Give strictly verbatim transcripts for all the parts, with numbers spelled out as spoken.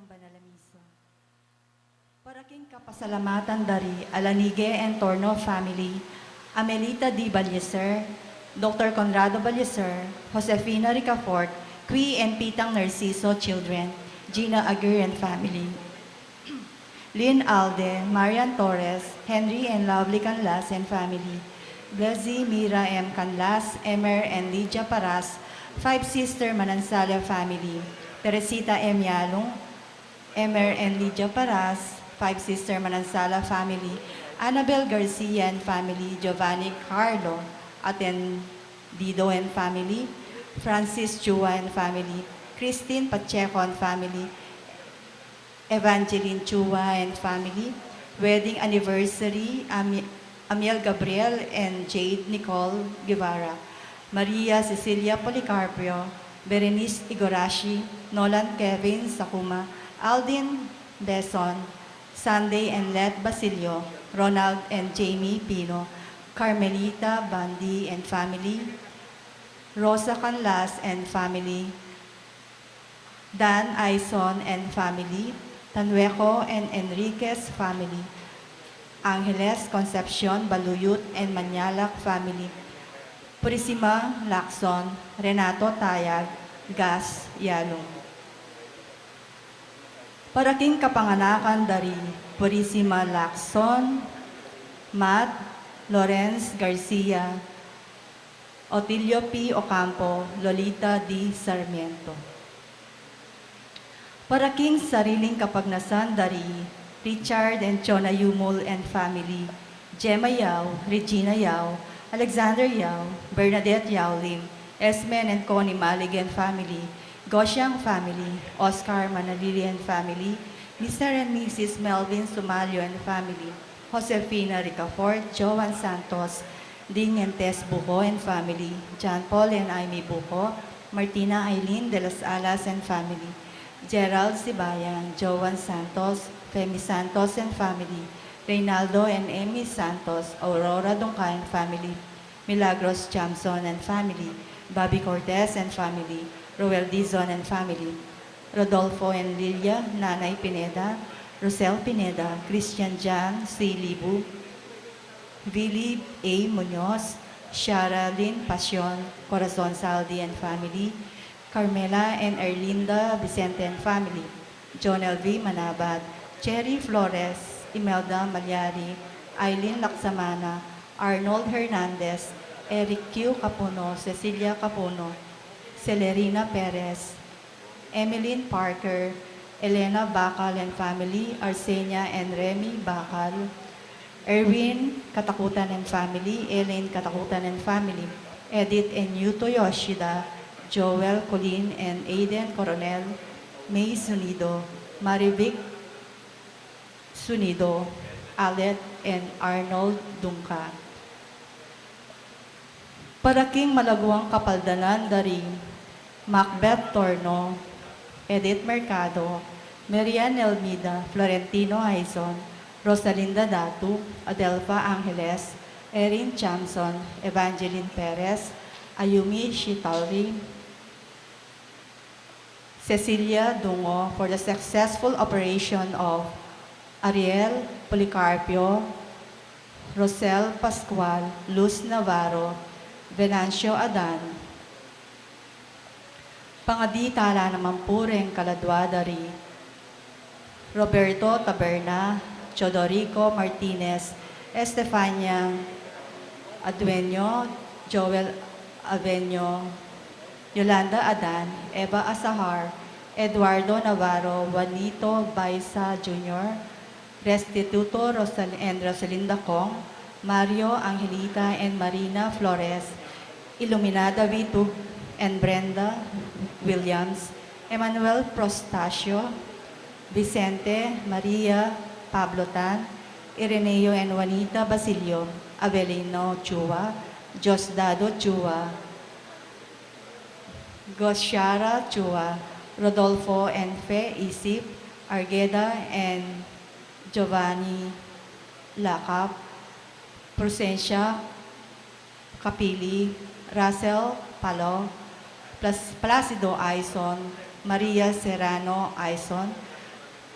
Banal a Misa. Para king kapasalamatan dari Alanigue and Torno family, Amelita D. Ballester, Doctor Conrado Ballester, Josefina Ricafort, Qui and Pitang Narciso children, Gina Aguirre and family. Lynn Alde, Marian Torres, Henry and Lovely Canlas and family, Blessy, Mira M. Canlas, Emer and Lydia Paras, Five Sister Manansala family, Teresita M. Yalung, Emer and Lydia Paras, Five Sister Manansala family, Annabel Garcia and family, Giovanni Carlo Atendido and family, Francis Chua and family, Christine Pacheco and family, Evangeline Chua and family, wedding anniversary, Ami-, Amiel Gabriel and Jade Nicole Guevara, Maria Cecilia Policarpio, Berenice Igorashi, Nolan Kevin Sakuma, Aldin Beson, Sunday and Let Basilio, Ronald and Jamie Pino, Carmelita Bandi and family, Rosa Canlas and family, Dan Aison and family, Tanueco and Enriquez family, Angeles Concepcion Baluyut and Manyalak family, Purisima Lacson, Renato Tayag, Gas Yalung. Para king kapanganakan dari Purisima Lacson, Matt Lawrence Garcia, Otilio P. Ocampo, Lolita D. Sarmiento. Para king sariling kapagnasan dari Richard and Chona Yumul and family, Gemma Yao, Regina Yao, Alexander Yao, Bernadette Yao Lim, Esmen and Connie Malig and family, Gosyang family, Oscar Manalili and family, Mister and Missus Melvin Sumalio and family, Josefina Ricafort, Joan Santos, Ding and Tess Buco and family, John Paul and Amy Buco, Martina Eileen de las Alas and family, Gerald Sibayan, Joan Santos, Femi Santos and family, Reynaldo and Amy Santos, Aurora Dungca and family, Milagros Jamson and family, Bobby Cortez and family, Roel Dizon and family, Rodolfo and Lilia, Nanay Pineda, Rosel Pineda, Christian Jan C. Libu, Billy A. Muñoz, Shara Lynn Pasion, Corazon Saldi and family, Carmela and Erlinda Vicente and family, Jonel V. Manabat, Cherry Flores, Imelda Malyari, Eileen Laksamana, Arnold Hernandez, Eric Q. Capuno, Cecilia Capuno, Celerina Perez, Emeline Parker, Elena Bacal and family, Arsenia and Remy Bacal, Erwin Katakutan and family, Elaine Katakutan and family, Edith and Yuto Yoshida, Joel Colin and Aiden Coronel, May Sunido, Marivic Sunido, Alet and Arnold Dungca. Para king malaguang kapaldanan dari Macbeth Torno, Edith Mercado, Marian Elmida, Florentino Aizon, Rosalinda Datu, Adelfa Angeles, Erin Chamson, Evangeline Perez, Ayumi Shitalri, Cecilia Dungo for the successful operation of Ariel Policarpio, Rosel Pascual, Luz Navarro, Venancio Adan. Pangadi tala naman pu reng kaladua dari Roberto Taberna, Teodorico Martinez, Estefania Adueño, Joel Avenio, Yolanda Adan, Eva Asahar, Eduardo Navarro, Juanito Baisa Junior, Restituto Rosal-, and Rosalinda Cong, Mario Angelita and Marina Flores, Iluminada Vitug and Brenda Williams, Emmanuel Prostacio, Vicente Maria Pablo Tan, Ireneo and Juanita Basilio, Avelino Chua, Diosdado Chua, Gosiara Chua, Rodolfo and Fe Isip, Argueda and Giovanni Lacap, Prosencia Capili, Russell Palo, Plas-, Placido Aison, Maria Serrano Aison,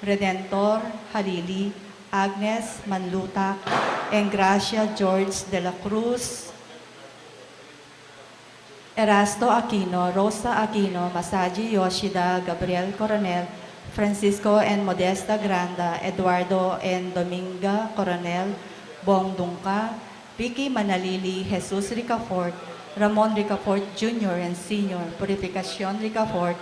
Redentor Halili, Agnes Manlutak, Engracia George de la Cruz, Erasto Aquino, Rosa Aquino, Masaji Yoshida, Gabriel Coronel, Francisco and Modesta Granda, Eduardo and Dominga Coronel, Bong Dungca, Vicky Manalili, Jesus Ricafort, Ramon Ricafort Junior and Senior, Purificacion Ricafort,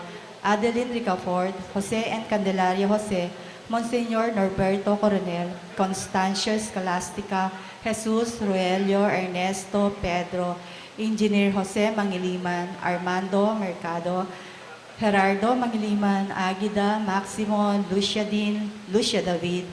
Adeline Ricafort, Jose and Candelaria Jose, Monsignor Norberto Coronel, Constancio Escalastica, Jesus, Roelio, Ernesto, Pedro, Engineer Jose Mangiliman, Armando Mercado, Gerardo Mangiliman, Agida, Maximo, Lucia Din, Lucia David,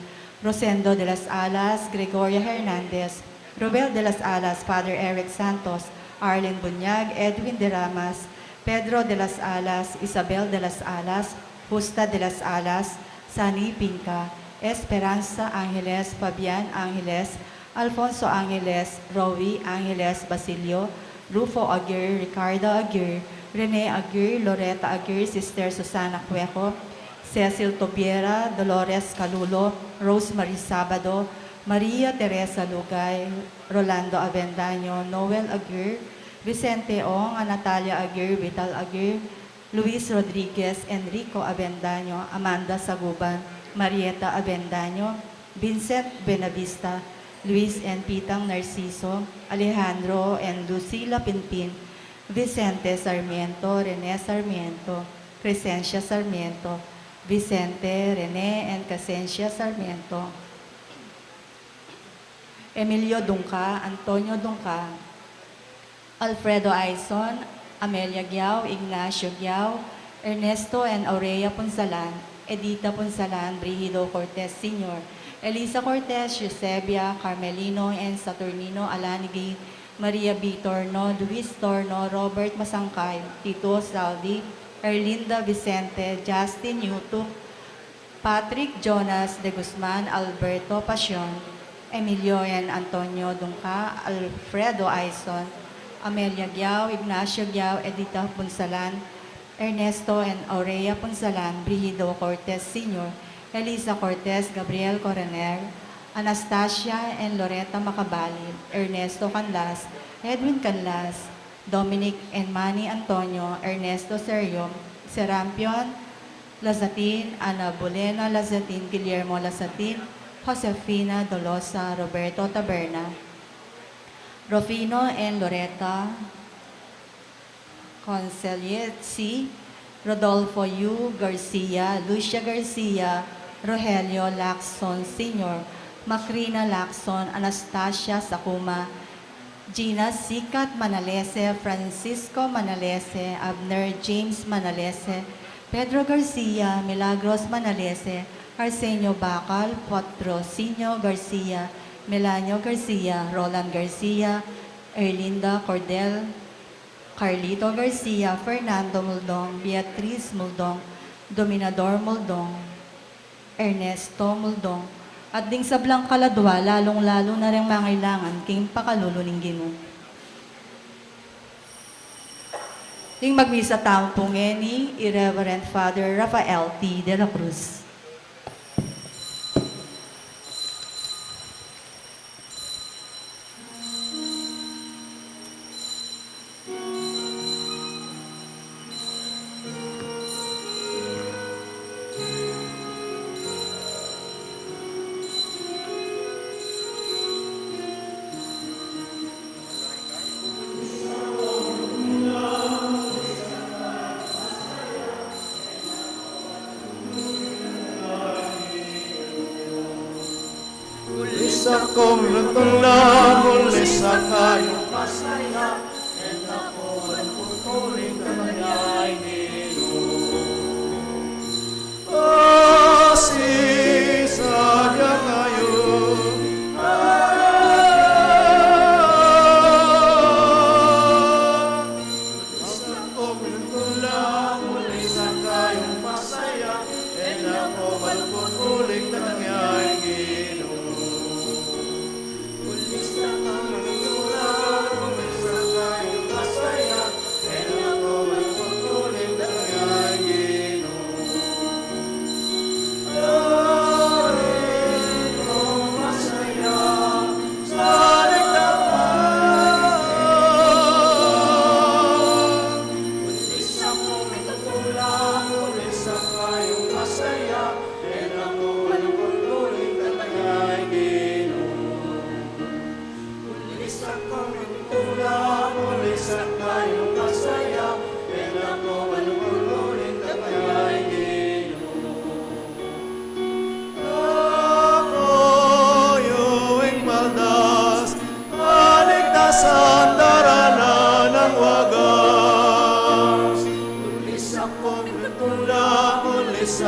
Rosendo de las Alas, Gregoria Hernandez, Robel de las Alas, Father Eric Santos, Arlen Bunyag, Edwin de Ramas, Pedro de las Alas, Isabel de las Alas, Justa de las Alas, Sani Pinca, Esperanza Angeles, Fabian Angeles, Alfonso Angeles, Rowie Angeles Basilio, Rufo Aguirre, Ricardo Aguirre, Rene Aguirre, Loretta Aguirre, Sister Susana Cueco, Cecil Tobiera, Dolores Calulo, Rosemary Sabado, Maria Teresa Lugay, Rolando Avendaño, Noel Aguirre, Vicente Ong, Natalia Aguirre, Vital Aguirre, Luis Rodriguez, Enrico Avendaño, Amanda Saguban, Marieta Avendaño, Vincent Benavista, Luis and Pitang Narciso, Alejandro and Lucila Pinpin, Vicente Sarmiento, Rene Sarmiento, Crescencia Sarmiento, Vicente, Rene and Crescencia Sarmiento, Emilio Dungca, Antonio Dungca, Alfredo Aison, Amelia Giao, Ignacio Giao, Ernesto and Aurea Punsalan, Edita Punsalan, Brigido Cortez Senior, Elisa Cortez, Eusebia, Carmelino and Saturnino Alanigi, Maria B. Torno, Luis Torno, Robert Masangkay, Tito Salvi, Erlinda Vicente, Justin Yutuk, Patrick Jonas de Guzman, Alberto Pasion, Emilio and Antonio Dungca, Alfredo Aison, Amelia Giao, Ignacio Giao, Edita Punsalan, Ernesto and Aurea Punsalan, Brigido Cortez Senior, Elisa Cortez, Gabriel Coronel, Anastasia and Loretta Macabali, Ernesto Canlas, Edwin Canlas, Dominic and Manny Antonio, Ernesto Serio, Serampion Lazatin, Ana Bolena Lazatin, Guillermo Lazatin, Josefina Dolosa, Roberto Taberna, Rufino and Loretta Concilieci, Rodolfo Yu Garcia, Lucia Garcia, Rogelio Lacson Senior, Macrina Lacson, Anastasia Sakuma, Gina Sikat Manalese, Francisco Manalese, Abner James Manalese, Pedro Garcia, Milagros Manalese, Arsenio Bacal, Patrocinio Garcia, Melanio Garcia, Roland Garcia, Erlinda Cordel, Carlito Garcia, Fernando Muldong, Beatriz Muldong, Dominador Muldong, Ernesto Muldong, at ding sablang kaladwa, lalung-lalu na reng mangailangan king pakalulu ning Ginu. Ing magmisa tamu pu ngeni, i Reverend Father Rafael T. de la Cruz. Ulisak kong lantun lang, ulisak kayung masaya, e na ko magpupuling kanya ininom. Asisaya kayu. Ah.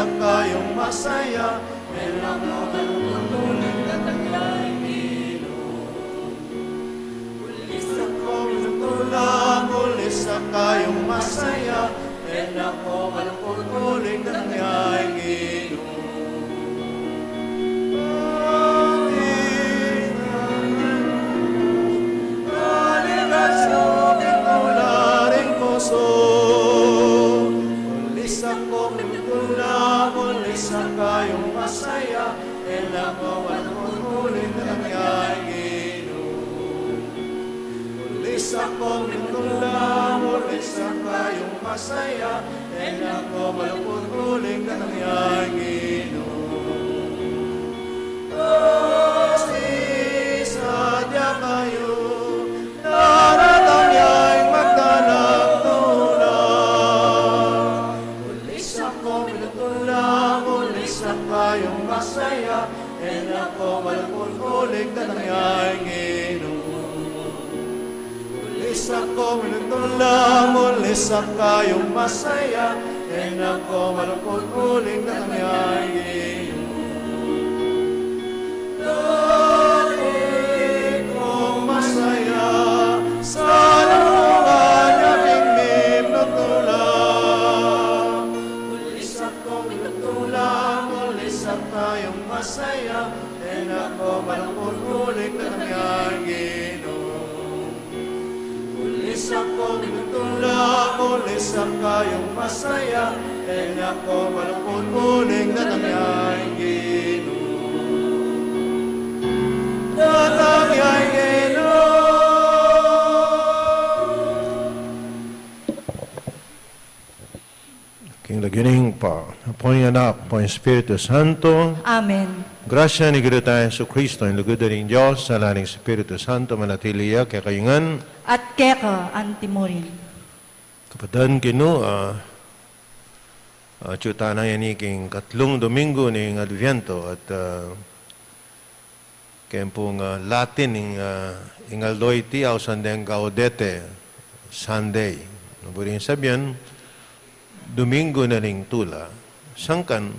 kayung masaya, e na ko malungkut uling datang ya ing Ginu. Uling sa ko minutula, uling sa kayung masaya, e na ko malungkut uling datang ya ing Ginu. Uling sa ko minutula, uling sa kayung masaya, e na ko malungkut uling datang ya ing Ginu. Uling sa ko minutula, uling sa kayung masaya, e na ko malungkut uling datang ya ing Ginu. Kasi sadya kayu, daratang ya ing magdalang tula. Uling sa ko minutula, uling sa kayung masaya, e na ko malungkut uling datang ya ing Ginu. Uling sa ko minutula, uling sa kayung masaya, e na ko malungkut uling datang ya ing Ginu. Dati kong masaya, sa lubungan ya king minutula. Uling sa ko minutula, uling sa kayung masaya, e na ko malungkut uling datang ya ing Ginu. Uling sa ko minutula, uling sa kayung masaya, e na ko malungkut uling datang ya ing Ginu. Datang ya ing Ginu. King lagyu ning Ibpa, ampo ning Anak, ampo ning Espiritu Santo. Amen. Grasya ning Ginu tang Jesucristo, ing lugud da ring Dios, sala ning Espiritu Santo, manatili ya kekayu ngan. At keka antimurin. Kapatad king Ginu, ah, ah, atyu tana ngeni king katlung Domingo ning Adviento, at, ah, keng pung, ah, Latin ing, ah, ing aldo iti ausan deng Gaudete Sunday. Buri ning sabian, Domingo na ning Tula. Sangkan,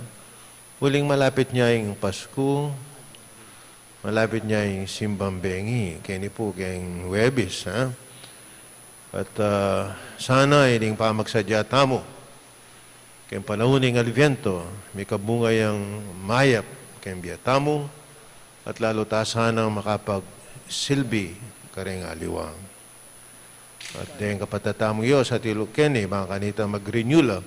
uling malapit ne ing Pasku, malapit ne ing Simbang Bengi, keni pu keng Huwebes, ha? At, ah, sana ining pamagsadya tamu keng panaun ning Adviento, mikabunga yang mayap keng bie tamu, at lalu ta sanang makapagsilbi kareng aliwa. At deng kapatad tamung Dios, atilu keni, bang kanita mag-renew la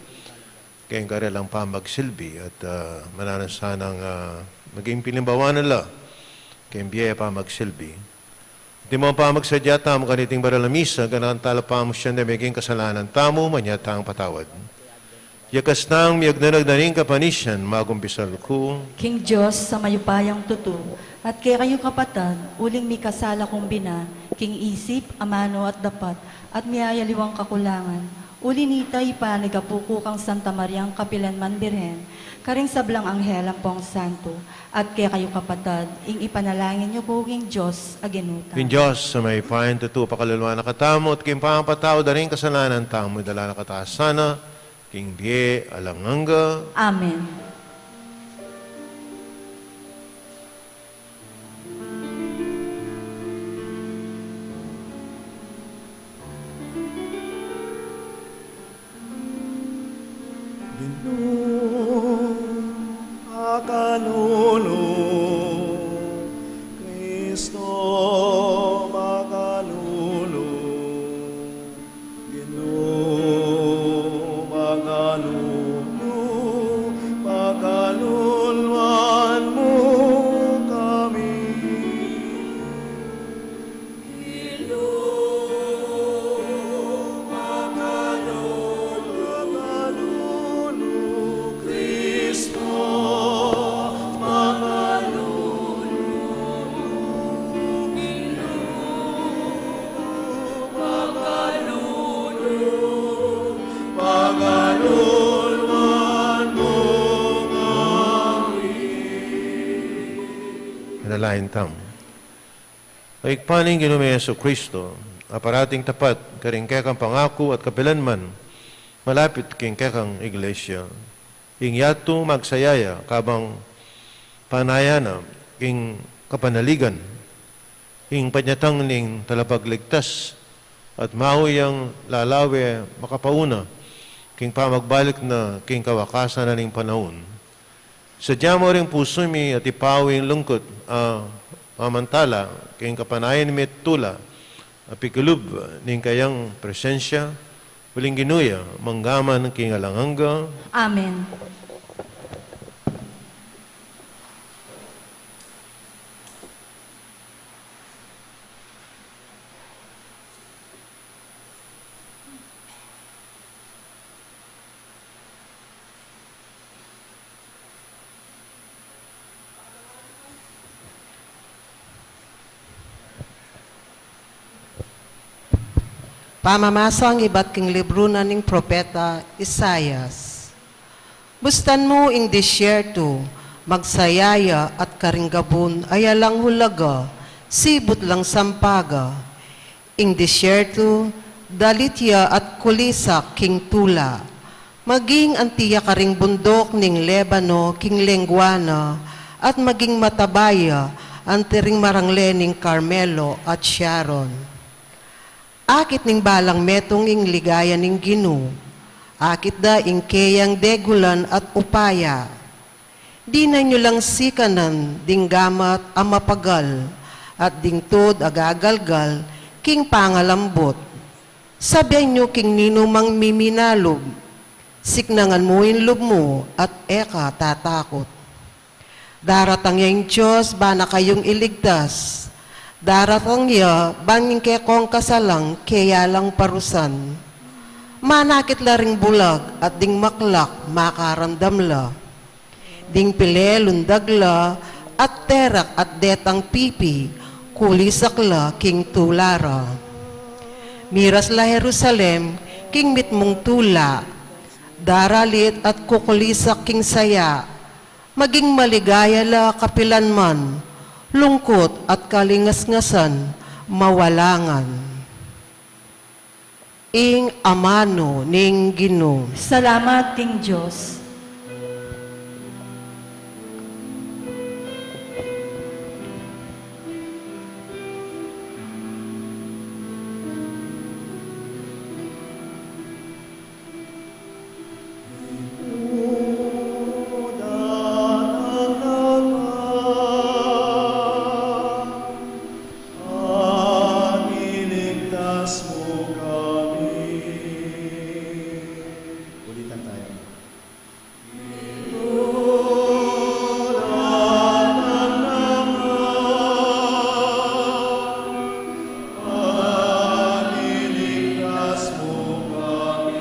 keng karelang pamagsilbi, at, ah, mananu sanang, ah, maging pilimbawanan la keng bie pamagsilbi. Iti mu pamagsadya tamu kaniting banal a misa, ganakan tala pamusian deng meging kasalanan tamu, manyatang patawad. Yakas tang miyagnanag na ning kapanisian, magumpisal ku king Dios a mayupayang tutu, at kekayu kapatad, uling mikasala kung bina, king isip, amanu at dapat, at miyayaliwang kakulangan. Uli nita, ipanyawad ku kang Santa Mariang kapilanman Birhen, karing sablang anghel ampong santo, at kekayu kapatad, ing ipanalangin yu ku king Dios a Ginu tamu. Ing Dios a mayupayang tutu, pakalulwan na katamu, at king pamapatawad da ring kasalanan tamu, idala na kata sana king bie alang angga. Amen. Ginu, makalulu, Kristo, makalulu. Ginu, makalulu, pakaluluan mu kami. Ginu, makalulu, Kristo, makalulu. Manalangin tamu. O Ibpa ning Ginu ming Jesucristo, a parating tapat karing kekang pangaku at kapilanman malapit king kekang Iglesia, Ing yatu magsaya ya kabang panayan na ing kapanaligan, ing panyatang ning Talapagligtas, at mau yang lalawe makapauna king pamagbalik na king kawakasan na ning panaun. Sadya mu ring pusu mi at ipawi ing lungkut a mamantala king kapanayan mi at tula a pikulub ning kayang presensya, uling Ginu ya, mangga man king alang angga. Amen. Pamamasang ibat king libru na ning propeta Isaias. Bustan mu ing disyertu, magsaya ya at karing gabun ay alang hulaga, sibut lang sampaga. Ing disyertu, dalit ya at kulisak king tula. Maging anti ya karing bunduk ning Lebano king lengwa na, at maging mataba ya anti ring marangle ning Carmelo at Sharon. Akit ning balang metung ing ligaya ning Ginu, akit da ing keyang degulan at upaya. Dinan yu lang sikanan ding gamat a mapagal, at ding tud a gagalgal king pangalambut. Sabian yu king ninumang miminalub, siknangan mu ing lub mu at e ka tatakut. Daratang ya ing Dios, ban na kayung iligtas. Daratang ya, ban ing kekong kasalang keya lang parusan. Manakit la ring bulag at ding maklak makaramdam la. Ding pile lundag la, at terak at detang pipi, kulisak la king tula ra. Miras la Jerusalem king mitmung tula, daralit at kukulisak king saya, maging maligaya la kapilan man, lungkut at kalingasngasan mawalangan. Ing amanu ning Ginu. Salamat king Dios. At iligtas mu kami. Ulitan tayo. At iligtas mu kami.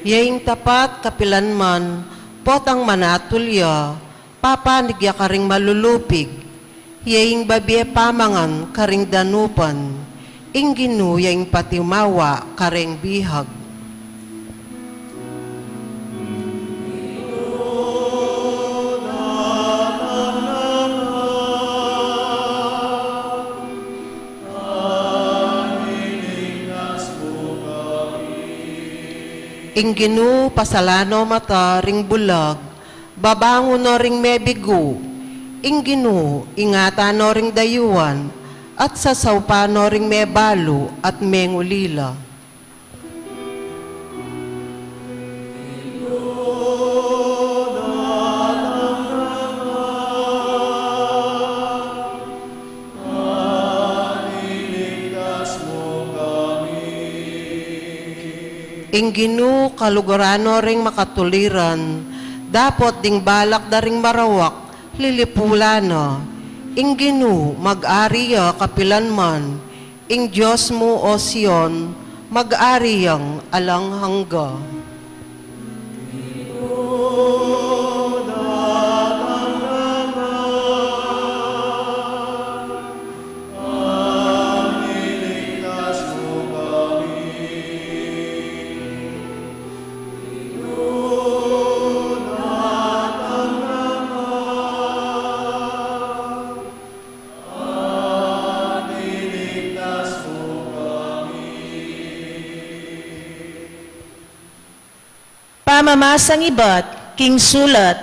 Ya ing tapat kapilan man, potang manatul ya, papanig ya karing malulupig, ya ing babie pamangan karing danupan, ing Ginu ya ing patimawa kareng bihag. Ing Ginu pasalan no mata ring bulag, babangun no ring mebigu. Ing Ginu ingatan no ring dayuan, at sasaupan no ring mebalu at mengulila. Ing Ginu kaluguran no ring makatuliran, dapot ding balak da ring marawak lilipulan na. Ing Ginu mag-ari ya kapilan man, ing Dios mu, O Sion, mag-ari yang alang angga. Masang ibat king sulat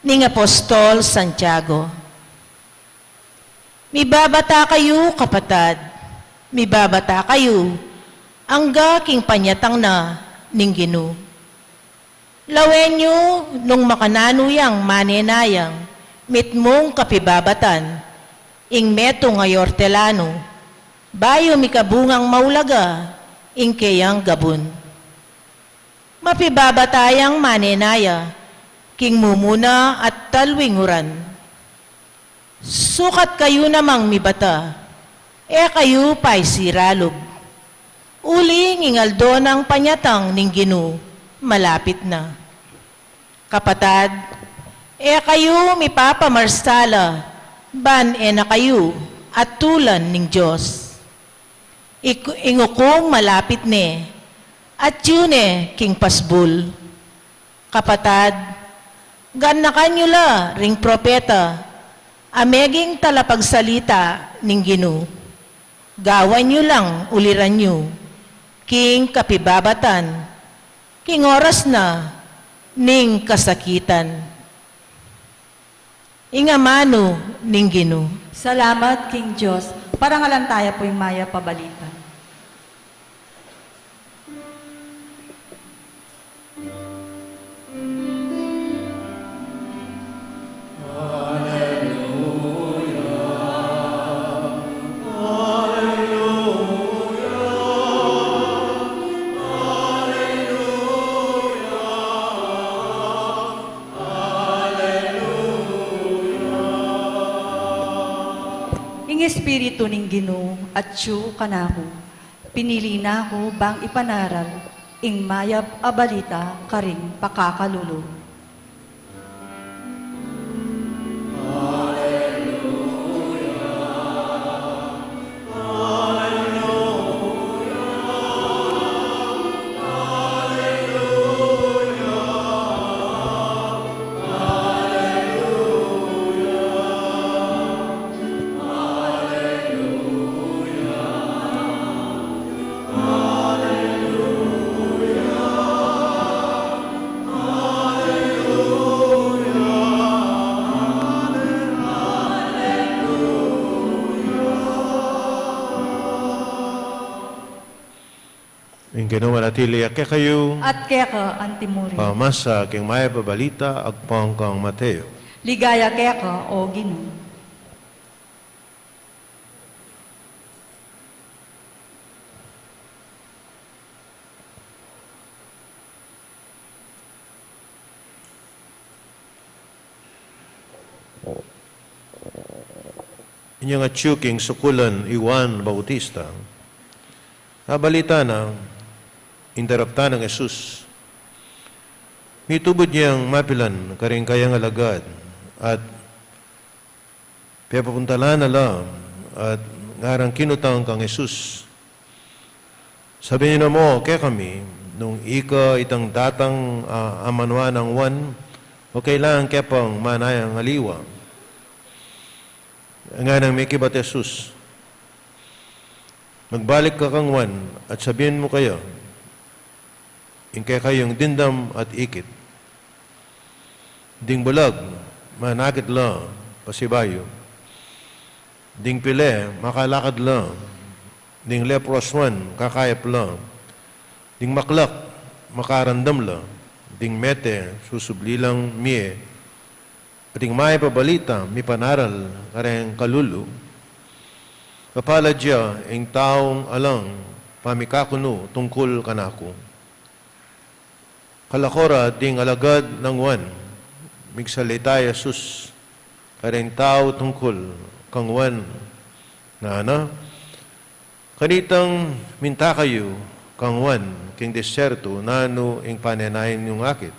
ning Apostol Santiago. Mibabata kayu, kapatad, mibabata kayu, angga king panyatang na ning Ginu. Lawen yu nung makananu yang manenayang mitmung kapibabatan, ing metung a ortelanu, bayu mikabungang maulaga ing keyang gabun. Mapibabata yang manenaya king mumuna at talwing uran. Sukat kayu namang mibata, e kayu paisiralub. Uling ing aldo nang panyatang ning Ginu malapit na. Kapatad, e kayu mipapamarsala ban e na kayu atulan ning Dios. Ik-, ing ukum malapit ne, atyu ne king pasbul. Kapatad, ganakan yu la ring propeta a meging talapagsalita ning Ginu. Gawan yu lang uliran yu king kapibabatan, king oras na ning kasakitan. Ing amanu ning Ginu. Salamat king Dios. Parangalan taya pu ing mayap a balita. Ing Espiritu ning Ginu atyu kanaku, pinili na ku bang ipanaral ing mayap a balita karing pakakalulu. Ing Ginu manatili ya kekayu. At keka antimurin. Pamasa king mayap a balita agpang kang Mateo. Ligaya keka, o Ginu. Inyang atyu king sukulan i Juan Bautista, abalita na, ing daraptan nang Jesus. Mitubud yang mapilan karing kayang alagad at pepapuntalan na la at ngarang kinutang kang Jesus, "Sabian yu na mu kekami, nung ika itang datang, a, amanuan nang Juan, o kailangan ke pang manayang aliwa?" Ngana nang mekibat Jesus, "Magbalik ka kang Juan at sabian mu kaya, ing kekayung dimdam at ikit. Ding bulag, manakit la pasibayu. Ding pile, makalakad la. Ding leproswan, kakayap la. Ding maklak, makarandam la. Ding mete, susubli lang mie. At ing mayap a balita, mipanaral kareng kalulu. Kapalad ya ing taung alang pamikakunu tungkul kanaku." Kalako ra ding alagad nang Juan, migsalita i Jesus kareng tau tungkul kang Juan, ngana, "Kanitang minta kayu kang Juan king disyertu, nanu ing panenayun yung akit?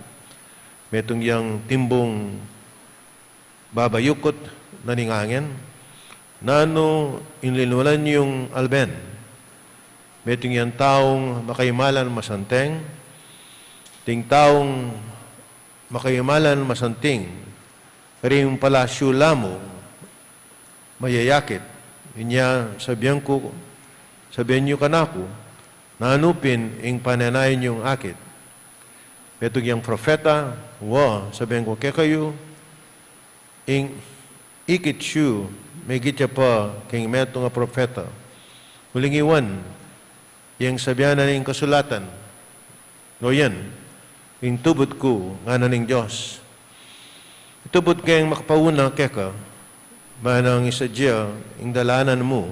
Metung yang timbung babayukut na ning angin? Nanu ing linwalan yung alben? Metung yang taung makaimalan masanting? Ding taung makaimalan masanting, karing palasyu la mu mayayakit. Inya sabian ku, sabian yu kanaku, nanu pin ing panenayun yung akit?" Metung yang propeta, wa, sabian ku kekayu, ing ikit yu, megit ya pa king metung a propeta. Uling i Juan, yang sabian na ning kasulatan, o yan, ing tubud ku, ngana ning Dios. Itubud keng makapauna keka, manang isadya ing dalanan mu.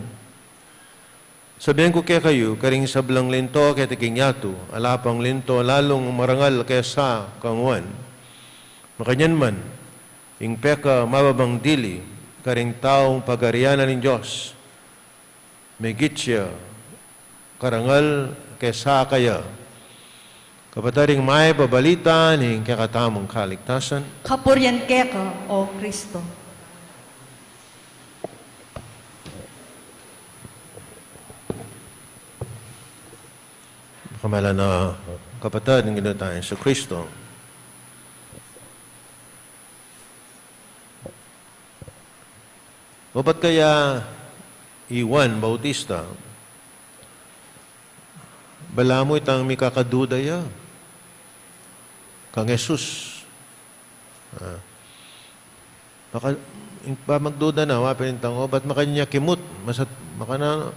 Sabian ku kekayu, karing sablang linto keti king yatu, ala pang linto lalung marangal kesa kang Juan. Makanyan man, ing pekamababang dili, karing taung pagarian na ning Dios, megit ya karangal kesa kaya. Kapatad, ing mayap a balita ning kekatamung kaligtasan. Kapurian keka, O Kristo. Kamala na kapatad, ing Ginu tang Jesu Kristo. Obat kaya i Juan Bautista, balamu itang mikakaduda ya kang Jesus. Ah. Maka-, ing pamagduda na, wa pinintang, obat makanyan kimut, masat, makana,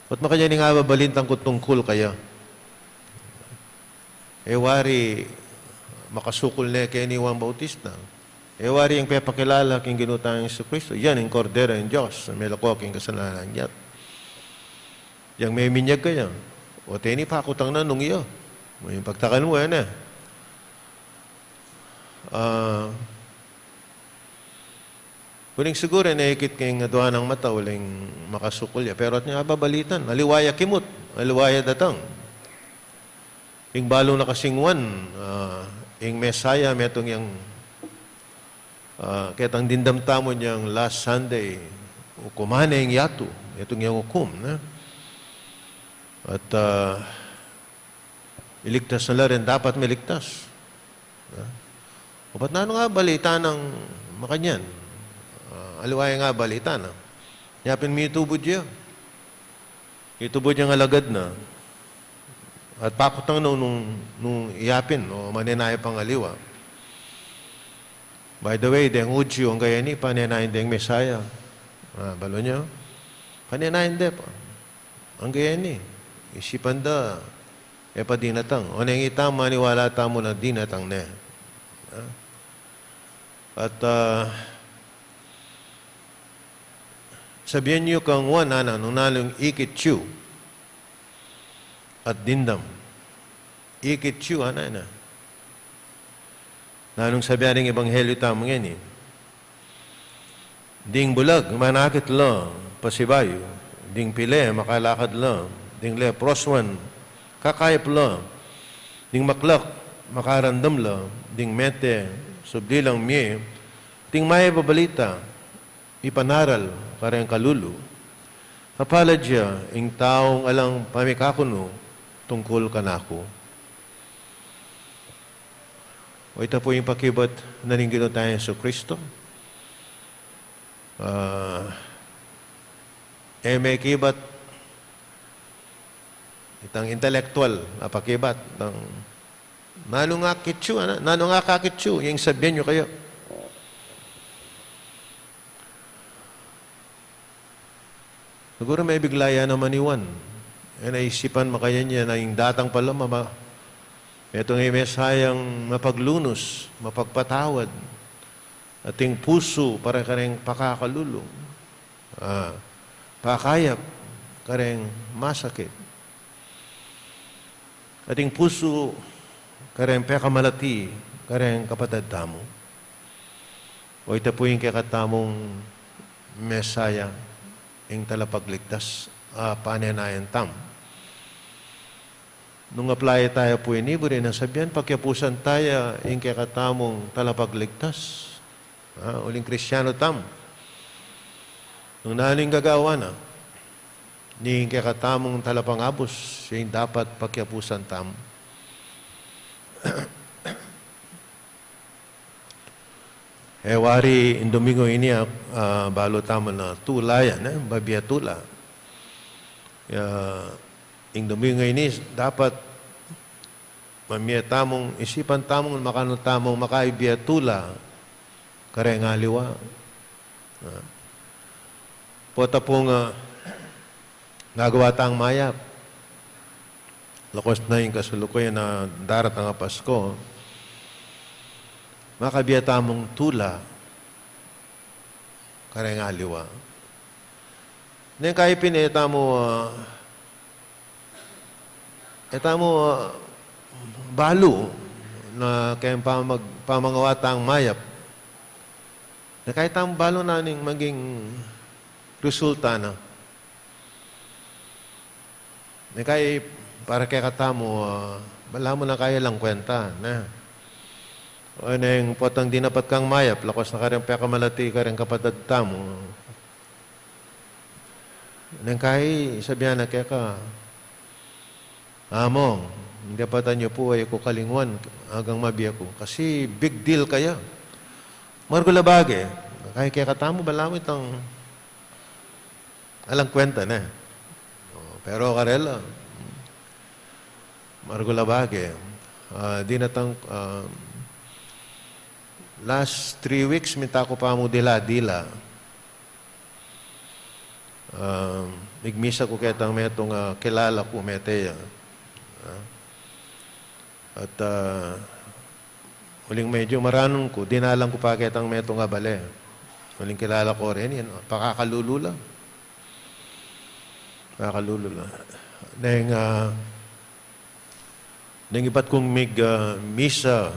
obat makanyan ing ababalintang ku tungkul kaya. E wari makasukul ne keni Juan Bautista. E wari yang pepakilala king Ginu tang Jesu Kristo. Yan ing Kordero ning Dios, a melako king kasalanan ning yatu. Yang meminyag kaya. O teni pakutang na nung iya. Ing pagtakan mu, e ne. Ah, uling siguru, e ne ikit king adua nang mata, uling makasukul ya. Pero atin ya ababalitan, aliwa ya kimut, aliwa ya datang. Ing balu na kasing Juan, ah, ing Mesaya, metung yang, ah, ketang dimdam tamu yang last Sunday, ukuman ne ing yatu, metung yang ukum, ne? At, ah, iligtas na la ring dapat miligtas. Ah, obat nanu nga balita nang makanyan? Ah, aliwa ya nga balita na. Yapin mitubud ya. Itubud yang alagad na. At pakutang na nung, nung yapin, o manenaya pang aliwa. By the way, deng Judio, angga ini, panenayan deng Mesaya. Ah, balu yu? Panenayan de pa. Angga ini, isipan da, e pa dinatang. O neng ita, maniwala tamu na dinatang ne. Ah? At, ah, sabian yu kang Juan, ana, nung nanu ing ikit yu at dimdam. Ikit yu, ana, ana. Nanung sabian ning ebanghelyu tamu ngeni? Ding bulag, manakit la pasibayu. Ding pile, makalakad la. Ding leprosuan, kakayap la. Ding maklak, makarandam la. Ding mete, subli lang mie. Ding mayap a balita, ipanaral kareng kalulu. Mapalad ya ing taung alang pamikakunu tungkul kanaku. O ita pu ing pakibat na ning Ginu tang Jesu Kristo. Ah, e mekibat itang intelektual a pakibat, itang nanu nga akit yu, ana? Nanu nga akakit yu? Yang sabian yu kaya. Siguru mebigla ya naman i Juan. E na isipan makanyan ya na ing datang pala, mama, metung ing Mesayang mapaglunus, mapagpatawad, ating pusu para kareng pakakalulu. Ah, pakayap kareng masakit. Ating pusu kareng pekamalati kareng kapatad tamu. O ita pu ing kekatamung Mesaya, ing talapagligtas, a panenayan tamu. Nung apply taya pu ini, buri nang sabian, pakiapusan taya ing kekatamung talapagligtas. Ah, uling Kristiano tamu. Nung nanu ing gagawan na ning kekatamung talapangabus, ing dapat pakiapusan tamu. E wari ing Domingo ini, ah, balu tamu na tula yan, e, babie tula. Ya, ing Domingo ini dapat Mamie tamung, isipan tamung makananu tamung makaibie tula kareng aliwa. Ah. Pota pung, ah, gagawa tang mayap. Lokos na ing kasalukuyan a daratang a Pasko. Makaibie tamung tula kareng aliwa. Neng kai pin e tamu, ah, e tamu, ah, balu na keng pamag-, pamangawa tang mayap. Neng kai tamu balu na ning maging resulta na. Neng kai para kekatamu, ah, balamu neng kai alang kwenta, ne? O neng potang dinapat kang mayap, lokos na kareng pekamalati kareng kapatad tamu. Neng kai sabian na keka, "Among, ing dapatan yu pu e ku kalinguan agang mabie ku." Kasi big deal kaya. Maragul a bage. Neng kai kekatamu, balamu itang alang kwenta, ne? O, pero karela, maragul a bage. Ah, dinatang, ah, last three weeks, minta ku pa mu dila-dila. Ah, migmisa ku ketang metung, ah, kilala ku, mete ya. Ah. At, ah, uling medyu maranun ku, dinalan ku pa ketang metung a bale. Uling kilala ku rin, yan, pakakalulu la. Pakakalulu la. Neng, ah, neng ibat kung mig, ah, misa,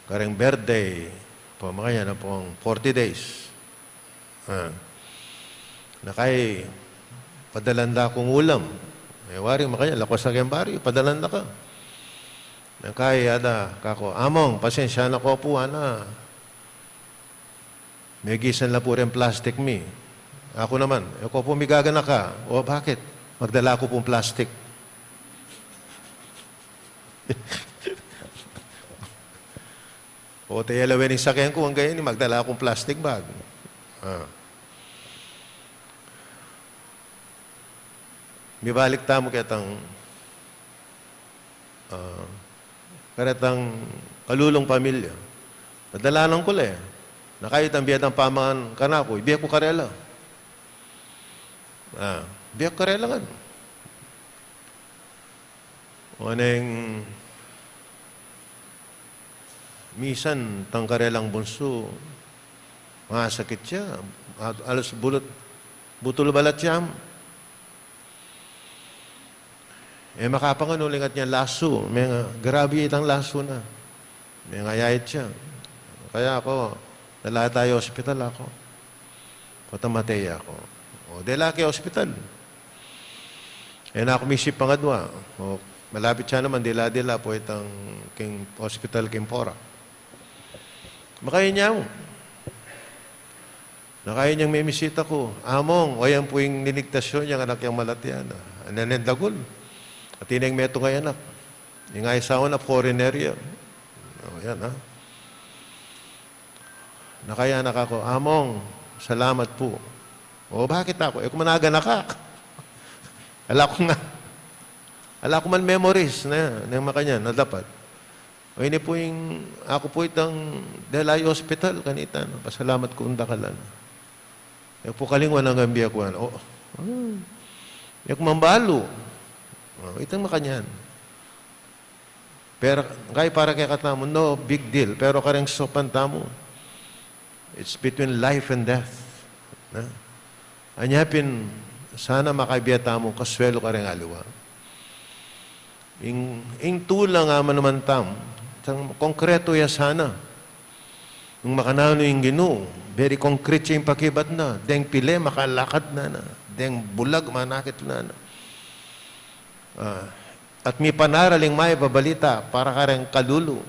kareng birthday, pu makanyan, pung forty days. Ah. Neng kai, padalan da kung ulam. E, wari, makanyan, lokos na keng baryu, padalan da ka. Neng kai, ada, kaku, "Among, pasensya na ku pu, ana. Megisan la pu reng plastik mi." Aku naman, "E ku pu migaganaka." "O, bakit?" "Magdala ku pung plastik." O, tayalawen ing saken ku, angga ini, magdala kung plastic bag. Ah. Mibalik tamu ketang, ah, karetang kalulung pamilya. Padalanan ku la, e. Nakayu itang bie dang pamangan kanaku, ibie ku karela. Ah, ibie ku karela ngan. O neng misan itang karelang bunsu, masakit ya, a-, alos bulut, butul balat ya. E makapangan uling atin yang lasu, menga, grabe itang lasu na. Menga yayat ya. Kaya aku, dala taya ospital aku. Pota mate ya aku. O, dela ke ospital. E na ku misi pangadwa. O, malapit ya naman, dela-dela pu itang king ospital king Porac. Makaya niya aku. Nakayu neng memisita ku, "Among, o yan pu ing linigtas yu, yang anak yang malatya na. Anen neng dagul. Atin neng metung a anak. Ing asawa na foreigner ya." O, yan, ha. Nakayu neng aku, "Among, salamat pu." "O, bakit?" aku. "E ku man aganaka." Ala ku nga. Ala ku man memories na, na makanyan, na dapat. O ini pu ing, aku pu itang dela yu ospital kanita, no? Pasalamat ku dakal, no? E ku pu kalinguan anggang bie ku, ano? O, hmm. E ku man balu. O, itang makanyan. Pero, kaya para kekatamu, no big deal. Pero kareng saupan tamu, it's between life and death. Na? Anya pin, sana makaibie tamu kasuelu kareng aliwa. Ing, ing tula nga manuman tamu, itang konkretu ya sana. Nung makananu ing Ginu, very concrete ya ing pakibat na, deng pile, makalakad na na, deng bulag, manakit na na. Ah, at mipanaral ing mayap a balita para kareng kalulu.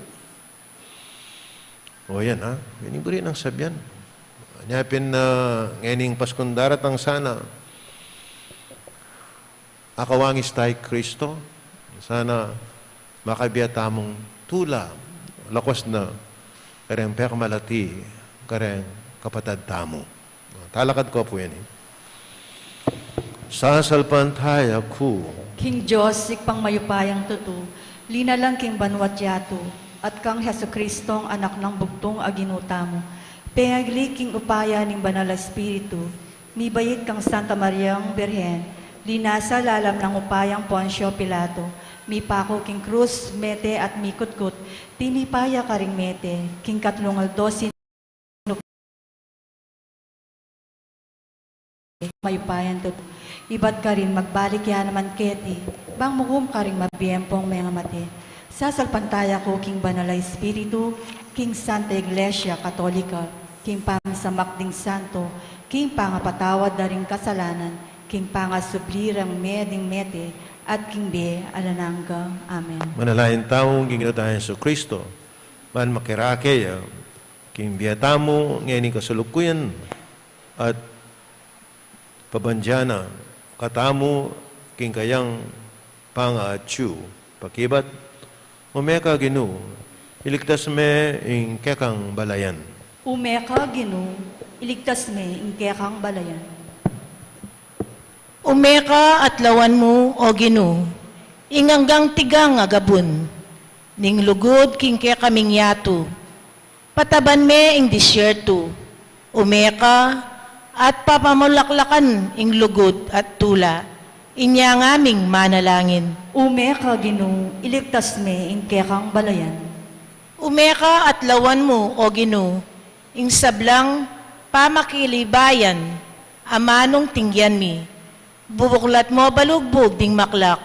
O yan, ha? Yan ing buri nang sabian. Anya pin, ah, ngening Paskung daratang sana, akawangis taya i Kristo, sana makaibie tamung tula, lakwas na kareng pekamalati kareng kapatad tamu. Talakad ku pu ini. Sasalpantaya ku king Dios, Ibpang mayupayang tutu, Linalang king banua't yatu, at kang Jesucristong Anak nang bugtung a Ginu tamu, pengagli king upaya ning Banal a Espiritu, mibait kang Santa Mariang Birhen, linasa lalam nang upayang Poncio Pilato, mipaku king krus, mete at mikutkut, tinipa ya karing mete, king katlung aldo sin- mayupayan tutu. Ibat karin magbalik ya naman keti, bang mukum karing mabie ampong mengamate. Sasalpantaya ku king Banal a Espiritu, king Santa Iglesia Katolika, king pamisamak ding santo, king pangapatawad da ring kasalanan, king pangasubli rang mie ding mete, at king bie alang angga. Amen. Manalangin tamu king Ginu tang Jesucristo, ban makirake ya king bie tamu ngeni kasalukuyan, at pabandian na katamu king kayang pangaatsu pakibat. Ume ka, Ginu, iligtas me ing kekang balayan. Ume ka, Ginu, iligtas me ing kekang balayan. Ume ka at lawan mu, O Ginu, ing anggang tigang a gabun ning lugud king kekaming yatu. Pataban me ing disyertu, ume ka at papamulaklakan ing lugud at tula, inya ngaming manalangin. Ume ka, Ginu, iligtas me ing kekang balayan. Ume ka at lawan mu, O Ginu, ing sablang pamakilibayan a manung tingyan mi. Bubuklat mo balugbug ding maklak,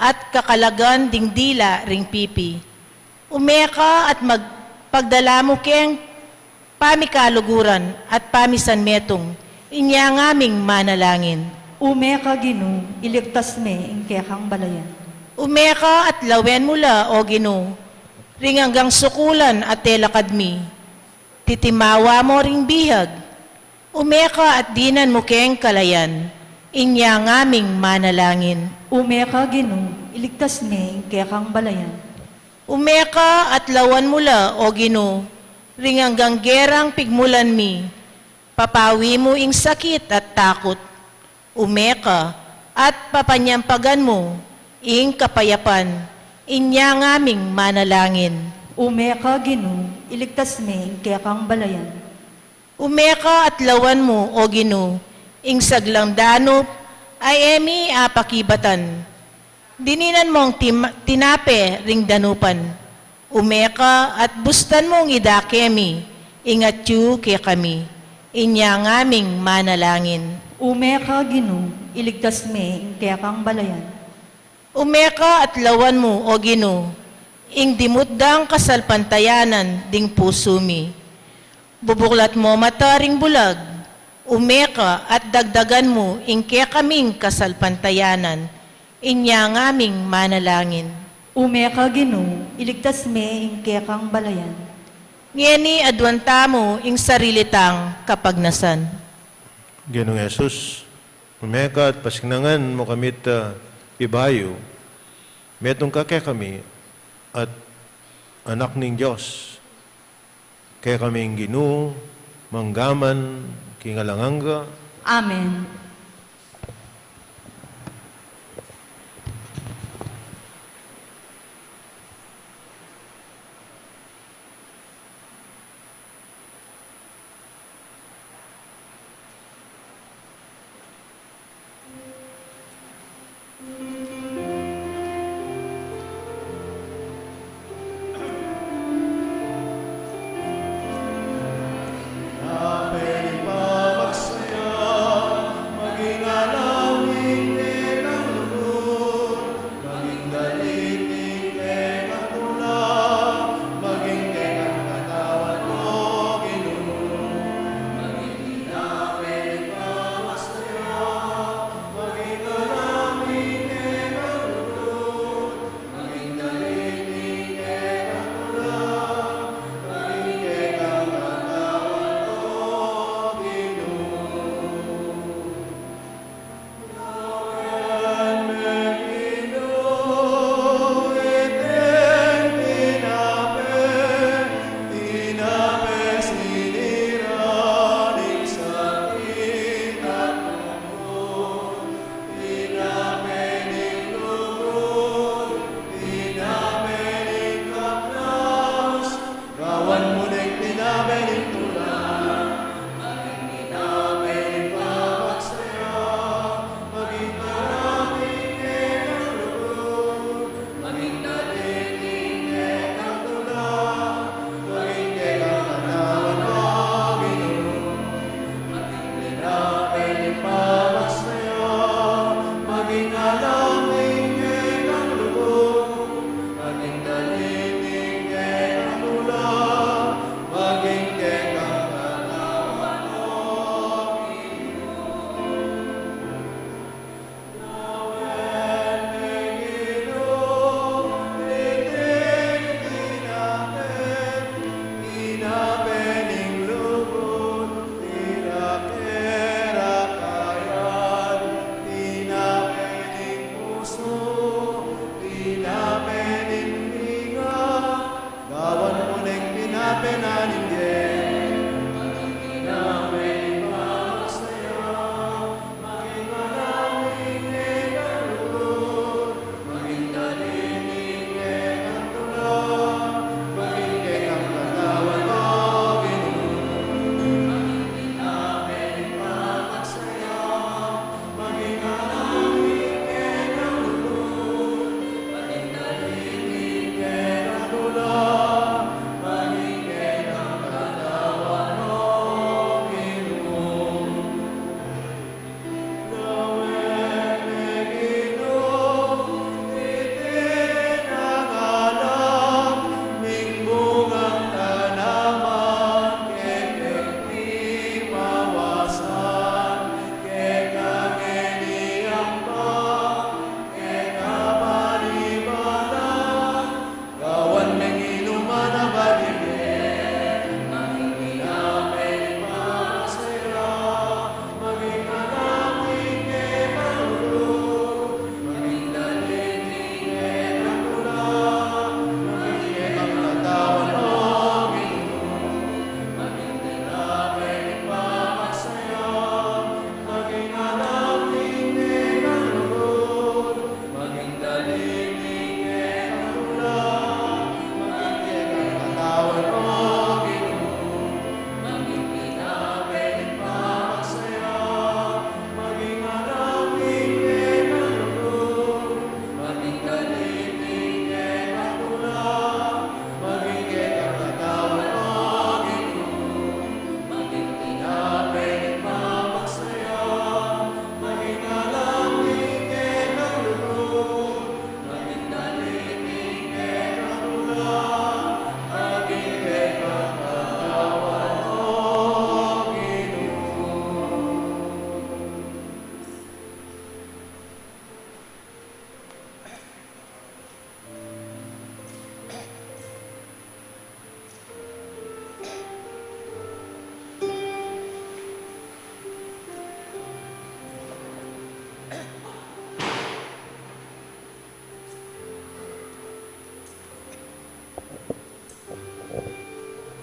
at kakalagan ding dila ring pipi. Ume ka at mag-, pagdala mu keng pamikaluguran at pamisanmetung, inya ngaming manalangin. Ume ka, Ginu, iligtas me ing kekang balayan. Ume ka at lawen mu la, O Ginu, ring anggang sukulan a telakad mi. Titimawa mo ring bihag. Ume ka at dinan mu keng kalayan, inya ngaming manalangin. Ume ka, Ginu, iligtas me ing kekang balayan. Ume ka at lawan mu la, O Ginu, ring anggang gerang pigmulan mi. Papawi mu ing sakit at takut. Ume ka at papanyampagan mu ing kapayapan, inya ngaming manalangin. Ume ka, Ginu, iligtas me ing kekang balayan. Ume ka at lawan mu, O Ginu, ing saglang danup a e mi apakibatan. Dininan mong tim-, tinape ring danupan. Ume ka at bustan mung idake mi ing atyu kekami. Inya ngaming manalangin. Ume ka, Ginu, iligtas me ing kekang balayan. Ume ka at lawan mu, O Ginu, ing dimutdang kasalpantayanan ding pusu mi. Bubuklat mo mata ring bulag. Ume ka at dagdagan mu ing kekaming kasalpantayanan. Inya ngaming manalangin. Ume ka, Ginu, iligtas me ing kekang balayan. Ngeni aduan tamu ing sarili tang kapagnasan. Ginung Jesus, ume ka at pasiknangan mu kamit, ah, ibayu, metung ka kekami at Anak ning Dios. Kekaming Ginu, manggaman king alang angga. Amen.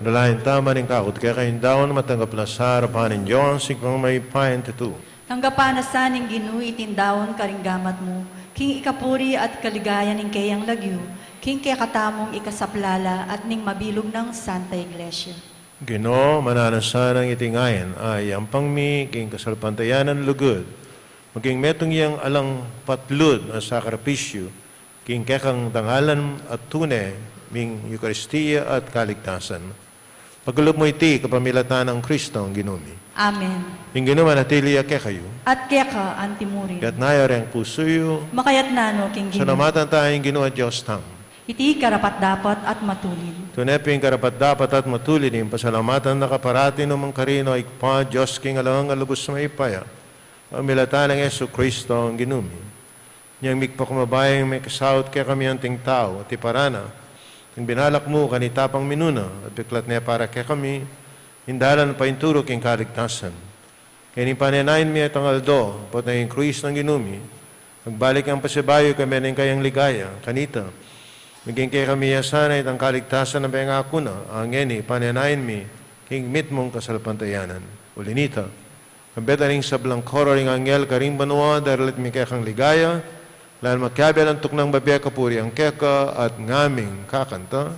Dalain ta man ing kakut keka ing daun, matanggap na sa arapan ning Dios, Ibpang mayupaya, tutu. Tanggapan na sa ning Ginu iting daun karing gamat mu, king ikapuri at kaligaya ning keyang lagyu, king kekatamung ikasaplala at ning mabilug nang Santa Iglesia. Ginu, mananu na sa nang iting ain a iyampang mi king kasalpantayanan lugud, maging metung yang alang patlud a sakripisyu king kekang dangalan at tune ming Eukaristia at kaligtasan. Pakalub mu iti kapamilatan nang Kristong Ginu mi. Amen. Ing Ginu manatili ya kekayu. At keka antimurin. Itas yu reng pusu yu. Makatas no king Ginu. Salamatan ta ing Ginu a Dios tamu. Iti karapat-dapat at matulid. Tune pin karapat-dapat at matulid ing pasalamatan da ka parati nung mangkarin, O Ibpa, Dios king alang angga, lubus mayupaya. Kapamilatan nang Jesukristong Ginu mi. Inyang migpakumbaba ya ing mekisaut kekami anting tau, tiparan na ing binalak mu kanita pang minuna, at biklat ne para kekami ing dalan paintulu king kaligtasan. Keni panenayan mi itang aldo, potang ing Kristong Ginu mi magbalik yang pasibayu kaybat ning kayang ligaya, kanita maging kekami ya sana itang kaligtasan a pengaku na, a ngeni panenayan mi king mitmung kasalpantayanan. Uli na nita, kambe da ring sablang koro ring anghel karing banua, daralit mi kekang ligaya, lalu makiabe lang tuknang bibie kapurian keka at ngaming kakanta.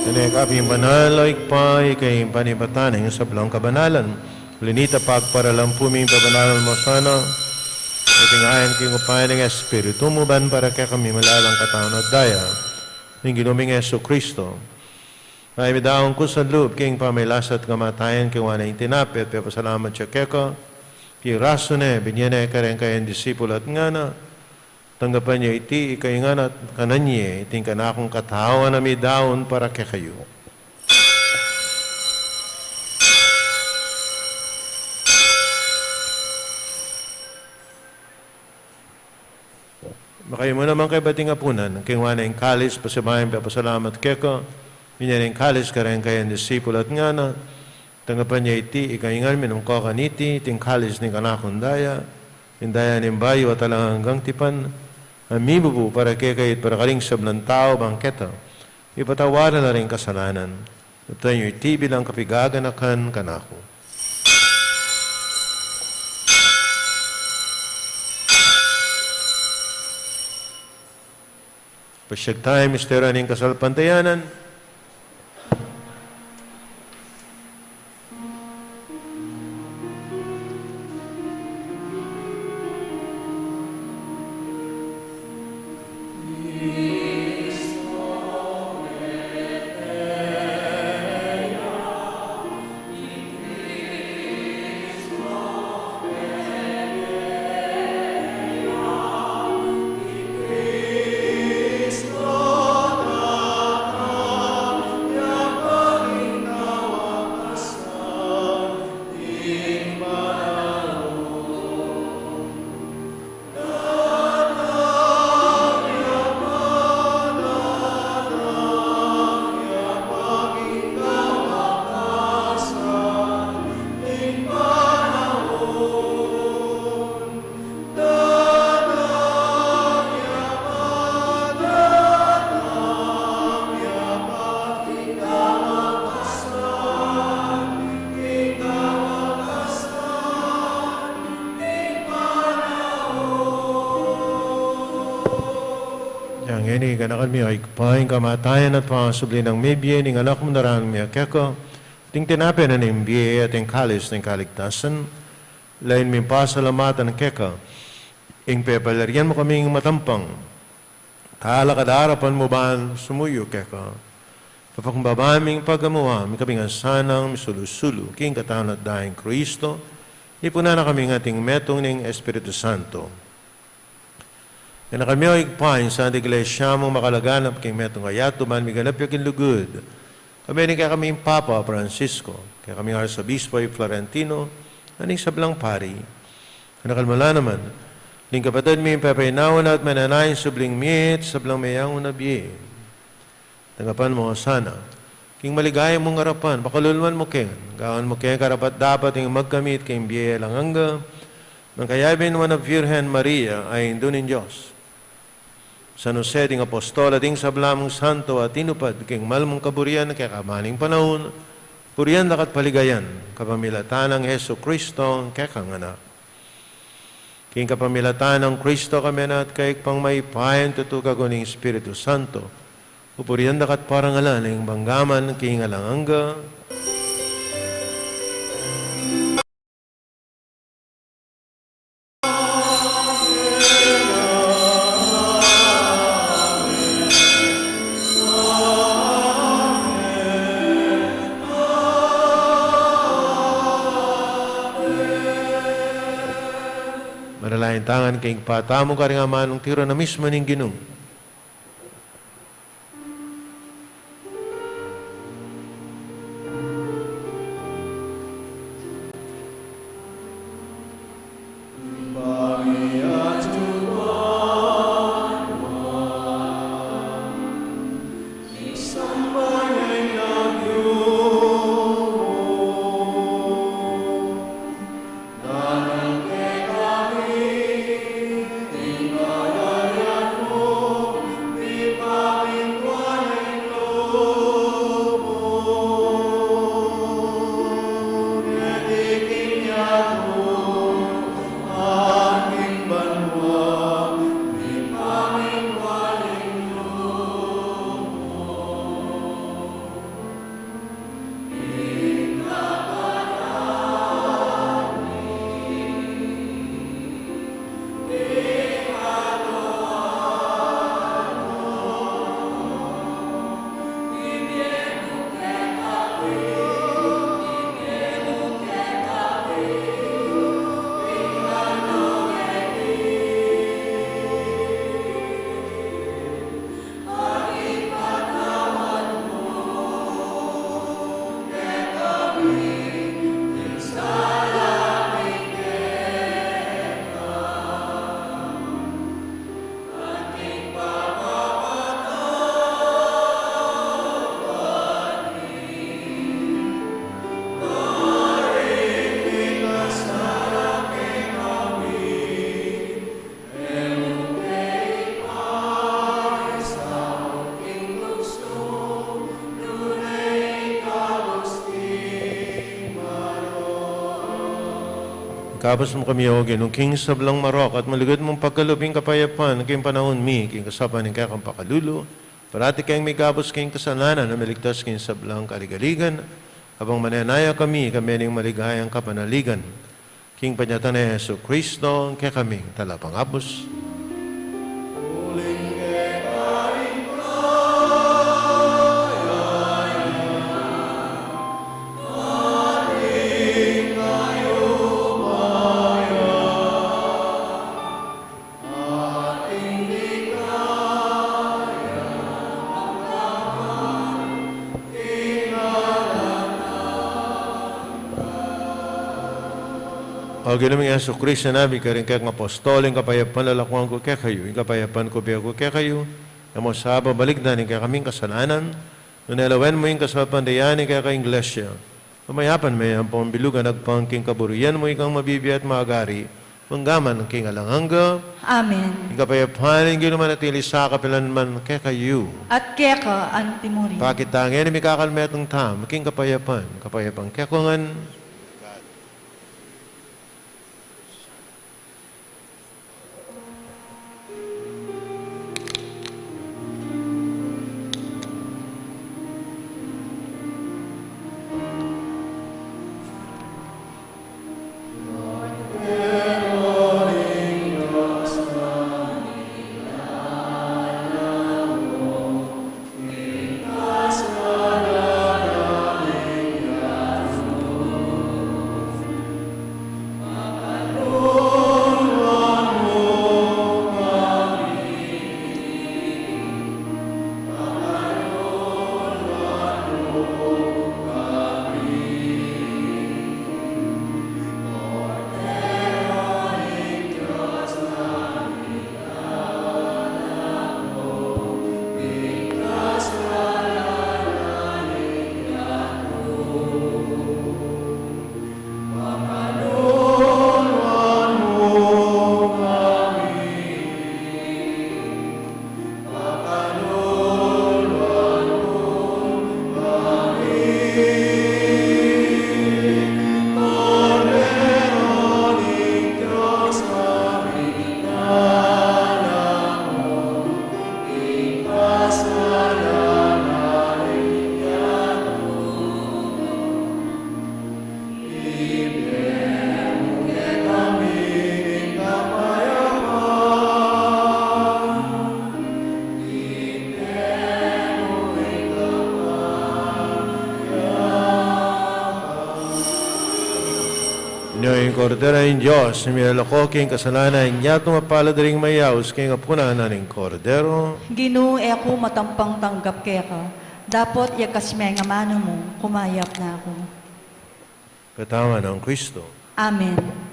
Tune ka pin banal, O Ibpa, ika ing panibatan ning sablang kabanalan. Uli na nita pagparalan pu mi, pabanalan mu sana iting ain king upaya ning Espiritu mu, ban para kekami malalang katawan at daya ning Ginu ming Jesucristo. Kaya midaun ku sa lub king pamagkasakit at kamatayan, kinua ne ing tinape, pepasalamat ya keka, pirasu ne, binie ne kareng kayang disipul at ngana: Tanggapan ye iti ikayu ngan at kanan ye, iti ing kanakung katawan a midaun para kekayu. Makayu mu naman kaybat ing apunan. Kinua ne ing kalis, pasibayu yang pepasalamat keka, binie ne ing kalis kareng kayang disipul at ngana: Tanggapan ye iti ikayu ngan, minum kayu kaniti, iti ing kalis ning kanakung daya, ing daya ning bayu at alang anggang tipan, a mibubu para kekayu at para karing sablang tau, bang keta ipatawad la ring kasalanan. Tubuan yu iti bilang kapaganakan kanaku. Pasiag tamu ing misteryu ning kasalpantayanan. Ngeni, ganakan mi, o Ibpa, ing kamatayan at pangasubli nang mebie ning Anak mu, daraun mi keka iting tinape na ning bie at ing kalis ning kaligtasan. Lawen ming pasalamatan keka ing pepalyarian mu kaming matampang talakad king arapan mu ban sumuyu keka. Kapambaban ming pagamuan, ikami ngan sanang misulu-sulu king katawan at daya nang Kristo, ipunan na kami ngan king metung ning Espiritu Santo. Ganakan mi, o Ibpa, ing Santa Iglesia mung makalaganap king metung a yatu, ban miganap ya king lugud, kayabe ning kekaming Papa Francisco, kekaming Arsobispo i Florentino, at ning sablang pari. Ganakan mu la naman ding kapatad ming pepainawa na at manenaya king subling mie at sablang meyangu na bie. Tanggapan mu la sana king maligaya mung arapan, pakalulu mu kami, gawan mu kaming karapat-dapat ding magkamit king bie alang angga, mangkayabe ning Nuan a Virgen Maria, a Indu ning Dios, San Jose, ding apostol, at ding sabla mung santo a tinupad king mal mung kaburian kekamaning panaun, purian da ka at paligayan kapamilatan nang Jesucristo, kekang Anak. King kapamilatan nang Kristo, kambe na at keka, Ibpang mayupaya, tutu kayabe ning Espiritu Santo, pupurian da ka at parangalan ning mangga man king alang angga. Manalangin tamu ngan king Ibpa tamu, karing amanung tiru na mismu ning Ginu. Ikabus mu kami, O Ginu, king sablang marok at malugud mung pagkalub ing kapayapan king panaun mi, king kasaupan ning kekang pakalulu, parati keng mikabus king kasalanan, at miligtas king sablang kaligaligan, kabang manenaya kami, kayabe ning maligayang kapanaligan king panyatang nang Jesucristo, kekaming Talapangabus. O Ginu ming Jesucristo, sinabi mu karing kekang apostol, ing kapayapan lalakuan ku kekayu, ing kapayapan ku bie ku kekayu, e mu sa babalikdan ing kekaming kasalanan, nune lawen mu ing kasaupan da ning kekang Iglesia. Pamayapan me ampong bilugan agpang king kaburian mu, ikang mabibie at magari, mangga man king alang angga. Amen. Ing kapayapan ning Ginu manatili sa kapilan man kekayu. At keka antimurin. Pakit ta ngeni ing mikakalmetung tamu king kapayapan, kapayapan kekongan. Kordero ning Dios, a milalako king kasalanan. Inyang mapalad a mayaus king apunan ning Kordero. Ginu, e ku matampang tanggap keka, dapot yakas me ing amanu mu, kumayap na ku. Katawan nang Kristo. Amen.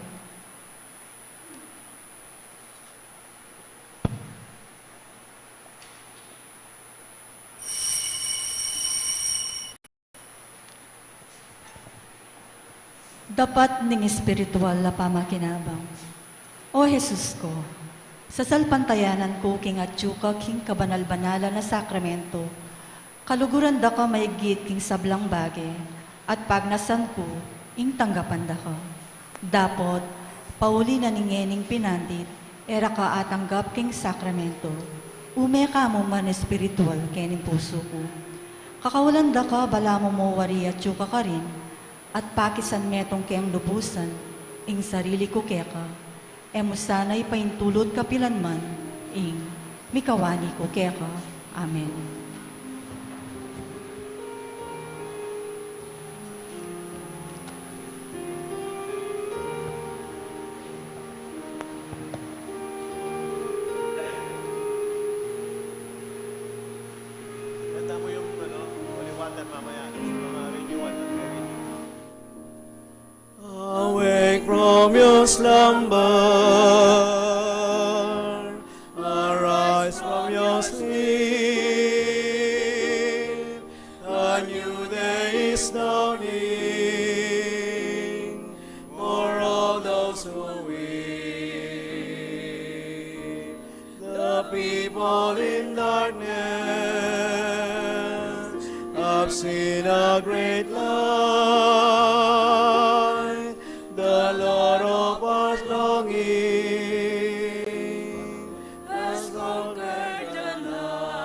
Dapat ning espiritual a pamakinabang. O Jesus ku, sasalpantayanan ku king atyu ka king kabanal-banalan a sakramento, kaluguran da ka maigit king sablang bage, at pagnasan ku ing tanggapan da ka. Dapot, pauli na ning ngening pinandit, e ra ka atanggap king sakramento, ume ka mu man espiritual kening pusu ku. Kakaulan da ka balamu mu wari atyu ka karin, at pakisan metung keng lubusan ing sarili ku keka, e mu sana ipaintulut kapilan man ing mikawani ku keka. Amen. Kanta mo yung, ano, holy water mamaya, sa mga renewal, renewal. Awake from your slumber, arise from your sleep. A new day is dawning for all those who weep. The people in darkness have seen a great light. The Lord of us longing has conquered the night.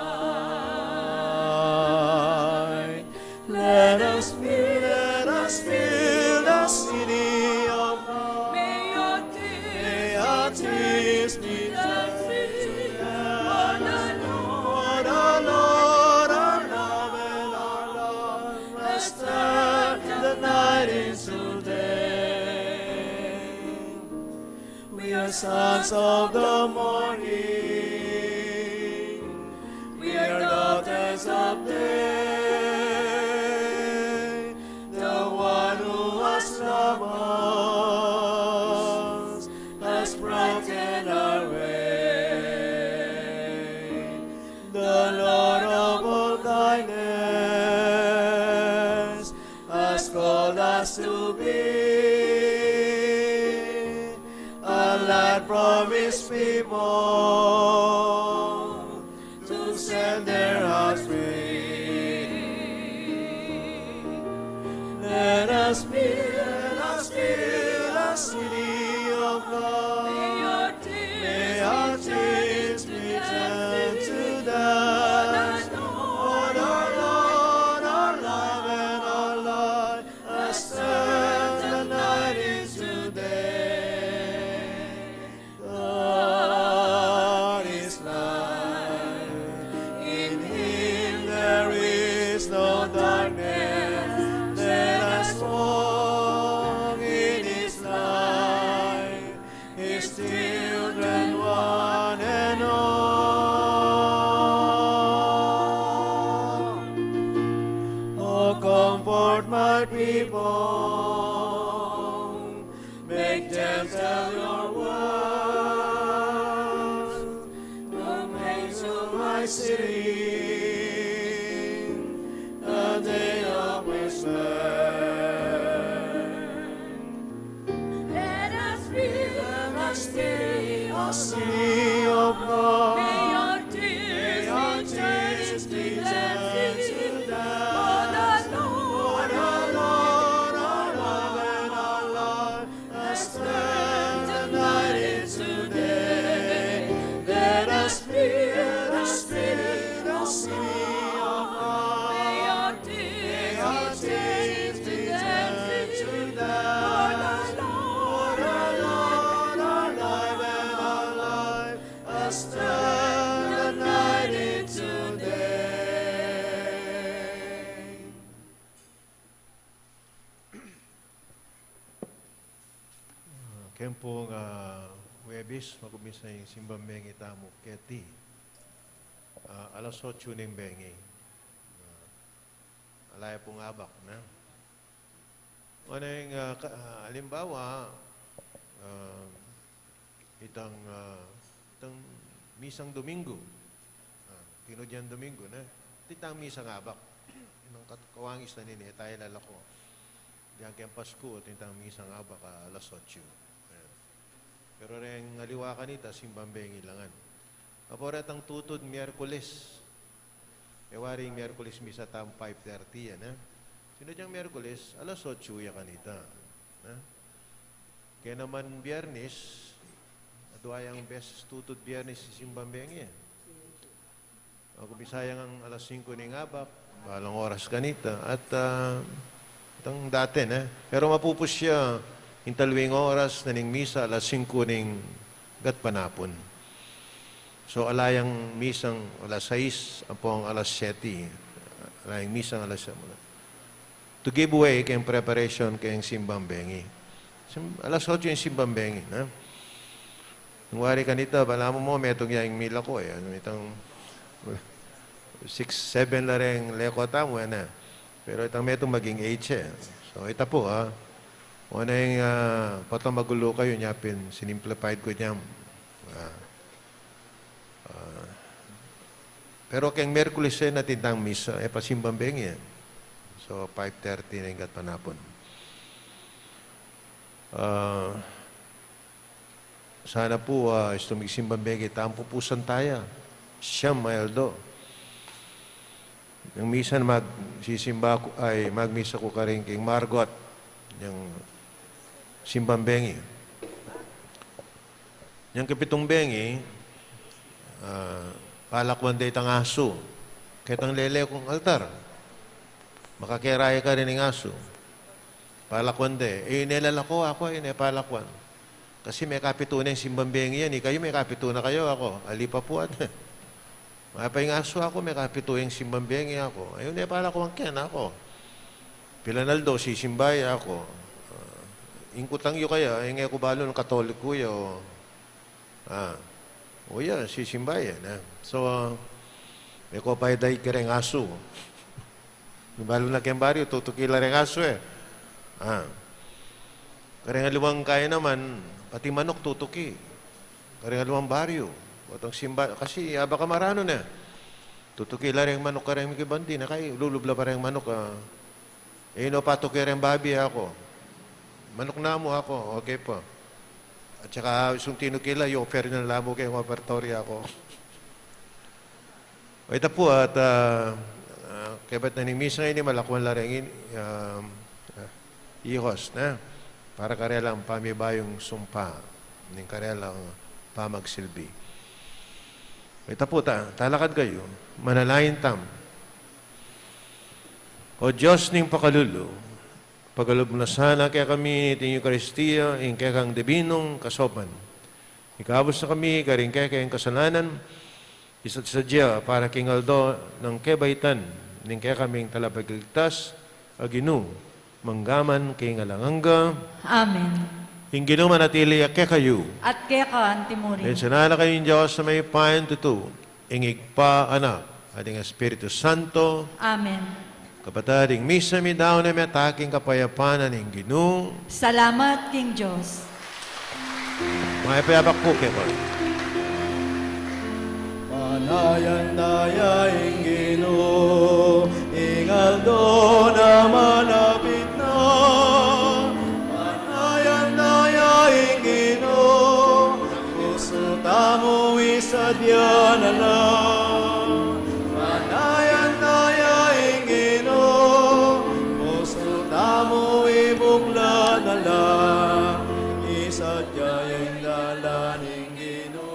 Let us build, let us build the city of God. May our tears, may our tears be turned to dance. For the Lord, our Lord, our love and our love has turned the night into day. We are sons of the morning. We are daughters of day. The one who has loved us has brightened our way. The Lord of all kindness has called us to be a light from his people to set their hearts free. Let us build, let us build a city of God. May our tears be turned to dance. For the Lord, our Lord, our love and our life has turned the night into day. God is light, in him there is no darkness. Let us walk in his light, his children one and all. Oh, comfort my people, make gentle your words, proclaim to my city a day of respect. Let us be, let us be a city of God. May our tears, may our tears be dancing to dance. For the Lord, our Lord, our love and our life has turned the night into day. Let us be, let us be a city of God. May our tears, may our tears be dancing to dance. For the Lord, our Lord, our love and our life has turned Ken pung, ah, Huwebes, magumisa ing simbang bengi tamu keti. Ah, alas otsu ning bengi. Ah, ala ya pung abak, ne? Nune ing, ah, ka-, ah, alimbawa, ah, itang, ah, itang misang Domingo. Ah, tinud yang Domingo, ne? Itang misang abak. Itang kat-, kawangis na nini, e taya lalako. Dinan keng Pasku, itang misang abak, ah, alas otsu. Ayan. Pero reng aliwa kanita, simbang bengi la ngan. Apo retang tutud Miyerkules. E wari ing Miyerkules misa tamu five thirty yan, e. Tinud yang Miyerkules, alas otsu ya kanita. E? Kaya naman Biyernes, adwa yang beses tutud Biyernes ing simbang bengi, e. Magumisa yang alas singku ning abak, balang oras kanita, at, ah, itang dati, ne? Pero mapupus ya ing talwing oras na ning misa alas singku ning gatpanapun. So, ala yang misang alas sais, ampong alas siyete. Ala yang misang alas, to give way keng preparation keng simbang bengi. Sim-, alas otsu ing simbang bengi, ne? Nung wari kanita, balamu mu, metung ya ing milako, e. Itang six, seven la reng leko tamu, e, ne? Pero itang metung maging eight, e. So, ita pu, ha? Nune ing, ah, potang magulu kayu, nya pin sinimplified ku yan. Ah. Ah, pero keng Miyerkules e, atin tang misa, e, pasimbang bengi, e. So, five thirty na ing gatpanapun. Ah, sana pu, ah, istung migsimbang bengi tamu, pupusan taya. Siyam a aldo. Yang misan magsisimba ku, ay, magmisa ku karin keng Margot, yang simbang bengi. Yang kapitung bengi, ah, palakwan de itang asu. Ketang lele kung altar. Makakerayu karin ing asu. Palakwan de. E, yu ne lalako, aku, e, yu ne palakwan. Kasi mekapitu ne ing simbang bengi yan, ikayu mekapitu na kayu, aku ali pa pu, ate. Mayap a ing asu, aku mekapitu ing simbang bengi, aku. Ayun, e, palakwan ken, aku. Pilan aldo sisimba ya, aku. Ah, ing kutang yu kaya, e, e ku balu nung Katoliko ya, o. Ah. O ya, sisimba ya, ne? So, ah, e ku pa ida kareng asu. Balu na keng baryu, tutuki la reng asu, e. Ah. Kareng aliwang kaya naman, pati manuk tutuki. Kareng aliwang baryu. Potang simba, kasi abak a maranu ne. Tutuki la reng manuk kareng mikibandi, na kay lulub la pa reng manuk, ah. E, yu no patuki reng babi, aku. Manuk namu, aku. Okay pa. At saka, isung tinuki la, i-offer na la mu keng ofertory, aku. O, ita pu at, ah, ah, kebat na ning misa ngeni, malakwan la reng, ah, ah, ihos, ne? Para karelang pamibayung sumpa ning karelang pamagsilbi. Ita pu ta, talakad kayu, manalangin tamu. O Dios ning pakalulu, pagalub mu na sana kekami niting Eukaristia ing kekang dibinung kasopan. Ikabus na kami karing kekeng kasalanan, isa't sadya para king aldo nang kebaitan ning kekaming Talapagligtas a Ginu, manggaman king alang angga. Amen. Ing Ginu manatili ya kekayu. At keka antimurin. Pensanan na kayu ning Dios a mayupayang tutu, ing Ibpa, Anak, at ing Espiritu Santo. Amen. Kapatad, ing misa midaun na, miyatag king kapayapan ning Ginu. Salamat king Dios. Mayap a abak pu kekayu. Panayan taya ing Ginu, ing aldo na malapit na. Panayan taya ing Ginu, pusu tamu isadya na la. Panayan taya ing Ginu, pusu tamu ibuklat na la. Isadya ya ing dalan ning Ginu,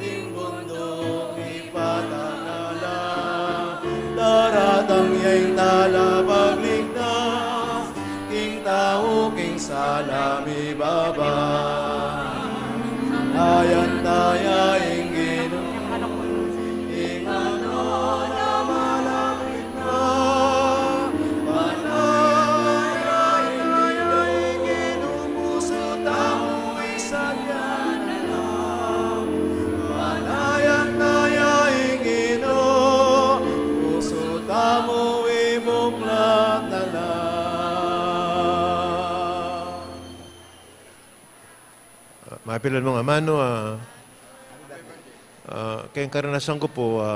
king bunduk ipatanala. Daratang ya ing Talapagligtas, king tau king sala mibaba. Panayan taya ing Ginu, ing aldo na malapit na. Panayan taya ing Ginu, pusu tamu Mapilan mung amanu, ah, ah, keng karanasan ku pu, ah,